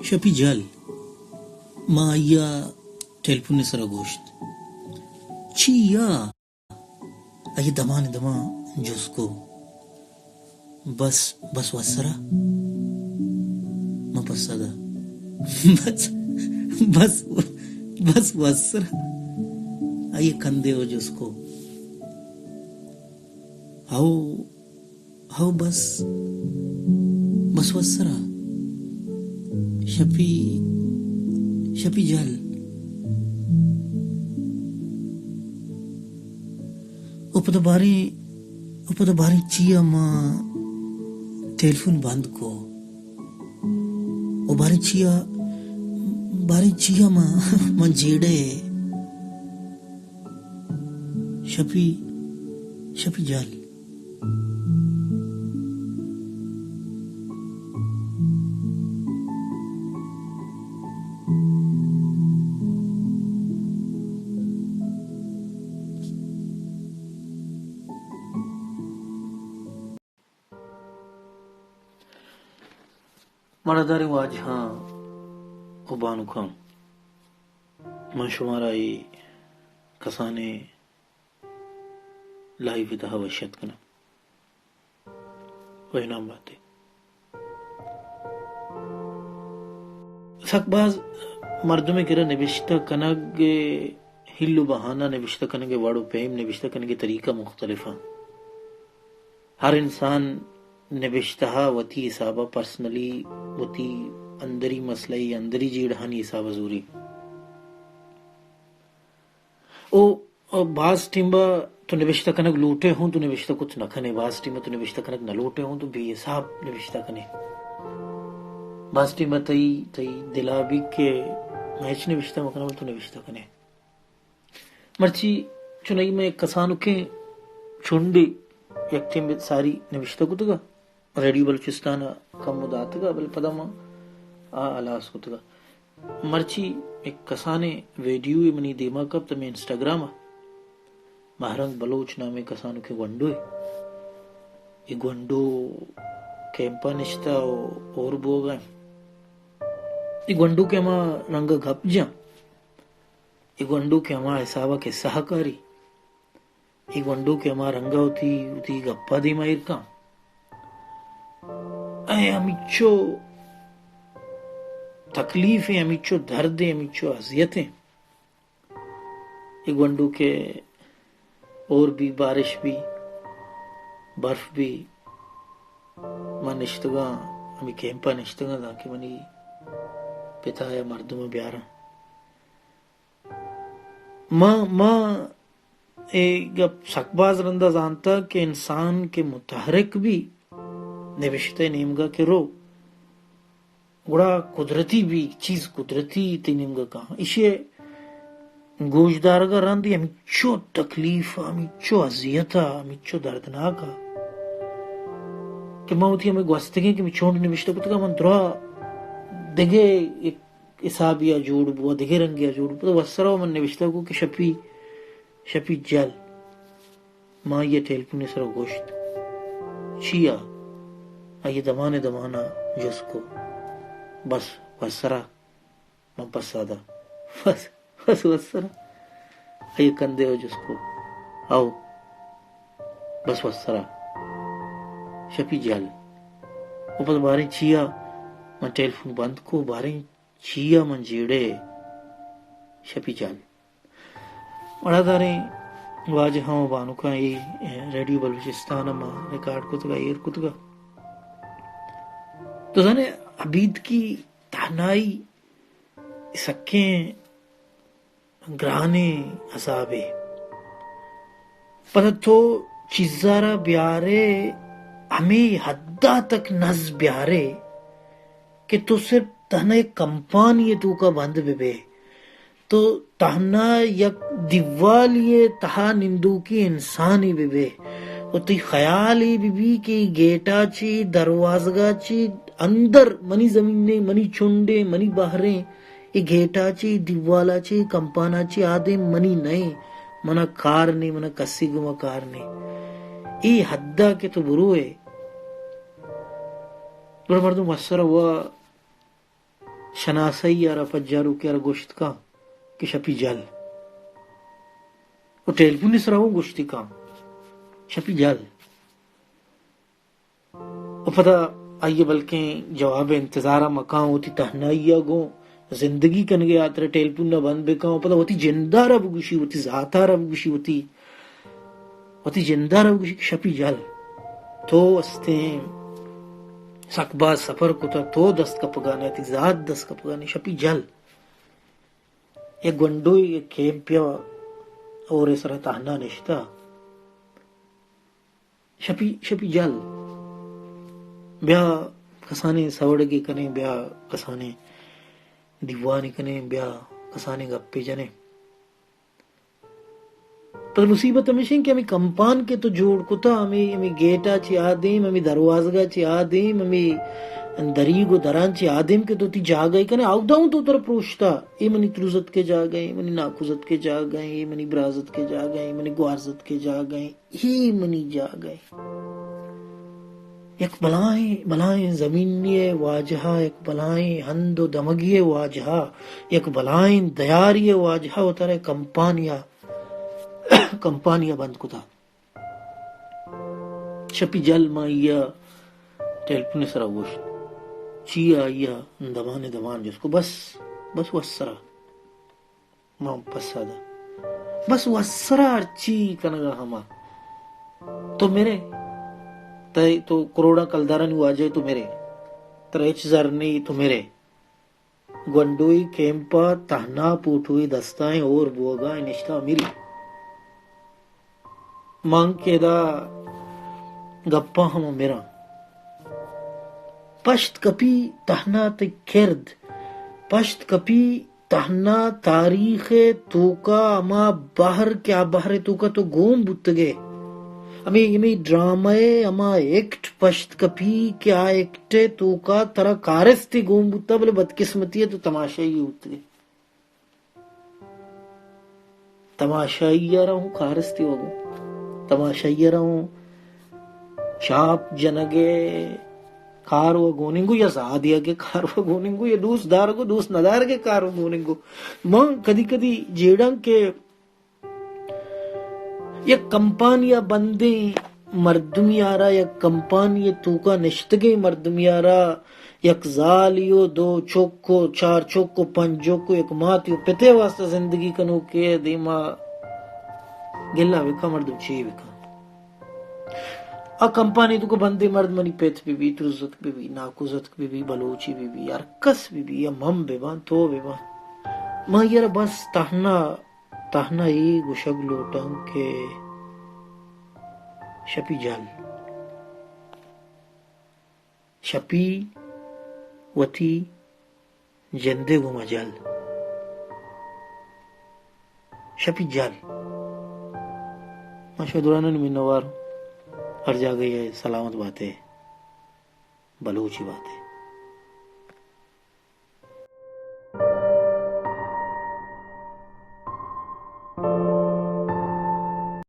شپی جل، ما آئی ءَ ٹیلیفون ءِ سرا گوشت، چیا؟ آئی ءَ دمان دمان جست کو، بس، بس وسرا؟ من پسہ دا، بس، بس، بس وسرا؟ آئی ءَ کندے ءَ جست کو، ہو، ہو بس، بس وسرا۔ شپی، شپی جل۔ او پدا باریں، او پدا باریں چیا ما ٹیلیفون بند کو۔ او باریں چیا، باریں چیا ما، ما جیڑے۔ شپی، شپی جل۔ مڑاداریں واجہاں و بانکاں، من شمارا اے کسانیں لائیو ءِ تہا وش اتک کناں و انعام باتے۔ سک باز مردمے کرا نبشتہ کنگ ءِ ہیل و بہانہ، نبشتہ کنگ ءِ وڑ و پیم، نبشتہ کنگ ءِ طریقہ مختلف آں۔ ہر انسان نبشتہ ءَ وتی حساب ءَ، پرسنلی وتی اندری مسئلہ ءِ اندری جیڑہانی حساب ءَ زوری۔ او، او باز ٹیم ءَ تو نبشتہ کنگ لوٹے ہوں تو نبشتہ کت نہ کنے، باز ٹیم ءَ تو نبشتہ کنگ نہ لوٹے ہوں تو بے حساب نبشتہ کنے۔ باز ٹیم ءَ تئی، تئی دل ءَ بی کہ من ہچ نبشتہ مہ کناں، بلے تو نبشتہ کنے۔ مرچی چنائی مئے کسانکیں چنڈے یک ٹیمے ساری نبشتہ کتگ ءُ ریڈیو بلوچستان ءَ کمو داتگ ءُ بلے پدا ما آ ہلاس کتگ ءُ مرچی یک کسانیں ویڈیوے منی دیما کپت ہمے انسٹاگرام ءَ، مہرنگ بلوچ نامیں کسانکیں گونڈوے۔ اے گونڈو کیمپ ءَ نشتہ ءُ ہور بوگ ءَ انت۔ اے گونڈو کہ ہما رنگ ءَ گپ جاں، اے گونڈو کہ ہما حساب ءَ کسہ ءَ کاری، اے گونڈو کہ ہما رنگ ءَ وتی، وتی گپ ءَ دیما ایر کن، اے ہمیچو تکلیف ایں، ہمیچو درد ایں، ہمیچو اذیت ایں۔ اے گونڈو کہ ہور بی، بارش بی، برف بی، من نشتگاں، ہمے کیمپ ءَ نشتگاں، دانکہ منی پتا یا مردم ءَ بیاراں۔ ما، ما اے گپ سک باز رندا زانتا کہ انسان کہ متحرک بی، نبشتہ نیمگا کہ رو، گڑا قدرتی بی، چیز قدرتی تئی نیمگا کاں۔ ایشی گوشدارگا رند ہمینچو تکلیف، ہمینچو اذیت، ہمینچو دردناک کہ من وتی ہمے گوستگیں کہ من چونڈ نبشتہ کتگا، من درا دگہ یک حسابے ءَ جوڑ بو، دگہ رنگے ءَ جوڑ بو۔ پدا وسرا من نبشتہ کو کہ شپی، شپی جل۔ ما آئی ءَ ٹیلیفون ءِ سرا گوشت، چیا؟ آئی ءَ دمان ءَ دمان ءَ جست کو، بس وسرا؟ من پسہ دا، بس، بس وسرا؟ آئی ءَ کندے ءَ جست کو، ہو، بس وسرا؟ شپی جل۔ او پدا باریں چیا؟ من ٹیلیفون بند کو، باریں چیا من جیڑے؟ شپی جل۔ مڑاداریں واجہاں ءُ بانکاں، اے ریڈیو بلوچستان ءَ ما ریکارڈ کتگ ءُ ایر کتگ۔ تو زانے، ابیتکی تہنائی سکیں گرانیں عذابے۔ پدا تو چیزا را بیارے، ہمے حدا تک نز بیارے کہ تو صرف تہنا یک کمپانی ءِ توکا بند بہ بئے، تو تہنا یک دیوالی ءِ تہا نندوکیں انسانے بہ بئے ءُ تئی خیال اے بہ بی کہ اے گیٹ ءَ چہ، دروازگ ءَ چہ اندر منی زمین ایں، منی چنڈ ایں، منی بہر ایں، اے گیٹ ءَ چہ، اے دیوال ءَ چہ، اے کمپان ءَ چہ آ دیم منی نہ ایں، من ءَ کار نے، من ءَ کسے گوما کار نے۔ اے حد ءَ کہ تو بروئے، گڑا مردم وسر ءَ وا، شناسائی ءَ را، پجاروکے ءَ را گوشت کن کہ شپی جل۔ و ٹیلیفون ءِ سرا اوں گوشتی کن، شپی جل۔ و پدا آئی ءَ بلکیں جواب ءِ انتظار ءَ مکن، وتی تہنائی ءَ گوں زندگی کنگ ءِ ہاترا ٹیلیفون ءَ بند بکن، و پدا وتی جند ءَ را بگوشی، وتی ذات ءَ را بگوشی، وتی، وتی جند ءَ را بگوشی کہ شپی جل۔ تو استیں سک باز سفر کتا، تو دست کپگا نئے، تئی ذات دست کپگا نئے، شپی جل۔ یک گونڈوے یک کیمپے ءَ ہورے سرا تہنا نشتہ۔ شپی، شپی جل۔ بیا کسانیں سوڑگے کنیں، بیا کسانیں دیوانے کنیں، بیا کسانیں گپے جنیں۔ پر مصیبت ہمیش انت کہ ہمے کمپان کہ تو جوڑ کتا، ہمے، ہمے گیٹ ءَ چہ آ دیم، ہمے دروازگ ءَ چہ آ دیم، ہمے دریگ و دران چہ آ دیم کہ تو وتی جاگہ ءَ کنے، اودا اوں تو ترا پروشتا، اے منی تروزتکے جاگہ ایں، اے منی ناکوزتکے جاگہ ایں، اے منی برازتکے جاگہ ایں، اے منی گوارزتکے جاگہ ایں، اے منی جاگہ ایں۔ یک بلاہیں، بلاہیں زمینی ءِ واجہ ءَ، یک بلاہیں ہند و دمگی ءِ واجہ ءَ، یک بلاہیں دیاری ءِ واجہ ءَ وتارا کمپانی ءَ، کمپانی ءَ بند کتا۔ شپی جل ما آئی ءَ ٹیلیفون ءِ سرا گوشت۔ چی آئی ءَ دمان دمان جست کو، بس، بس وسرا۔ ما پسا دا۔ بس وسرا ہرچی کنگا ہما۔ تو مرے۔ تئی تو کروڑاں کلدارانی واجہ ئے، تو مرے۔ ترا ہچ زر نی، تو مرے۔ گونڈوئی کیمپا تہنا پوٹوئی دستائیں ہور بوگا نشتا مری۔ من کہ ادا گپاں ہم مراں۔ پشت کپی تہنا تئی کرد، پشت کپی تہنا تاریخ ءِ توکا ہما بہر کہ آ بہر ءِ توکا تو گون بوتگے۔ ہمے، ہمے ڈرامہ ءِ ہما ایکٹ پشت کپی کہ آ ایکٹ ءِ توکا ترا کارستے گون بوتا، بلے بدقسمتی ءَ تو تماشائی بوتگے۔ تماشائی ءَ را ہوں کارستے و گوں۔ تماشائی ءَ را ہوں چاپ جنگ ءِ کار و گوننگو یا زاہ دیگ ءِ کار و گوننگو یا دوست دارگ و دوست ندارگ ءِ کار و گوننگو۔ من کدی کدی جیڑاں کہ یک کمپانی ءَ بندیں مردمی ءَ را، یک کمپانی ءِ توکا نشتگیں مردمی ءَ را، یک زالی و دو چک و چار چک و پنچ چک و یک ماتی و پتے ءِ واسطہ زندگی کنوکے ءِ دیما گلہ بکن، مردم چی بکن؟ آ کمپانی توکا بندیں مرد منی پت بہ بی، تروزتک بہ بی، ناکوزتک بہ بی، بلوچی بہ بی، ہر کس بہ بی، یا من بہ باں، تو بہ باں، من آئی ءَ را بس تہنا تہنا اے گوشگ لوٹاں کہ شپی جل، شپی وتی جندے گوما جل، شپی جل۔ ما شما درانانی منوار، ہر جاگہ ءَ سلامت باتے، بلوچی باتے۔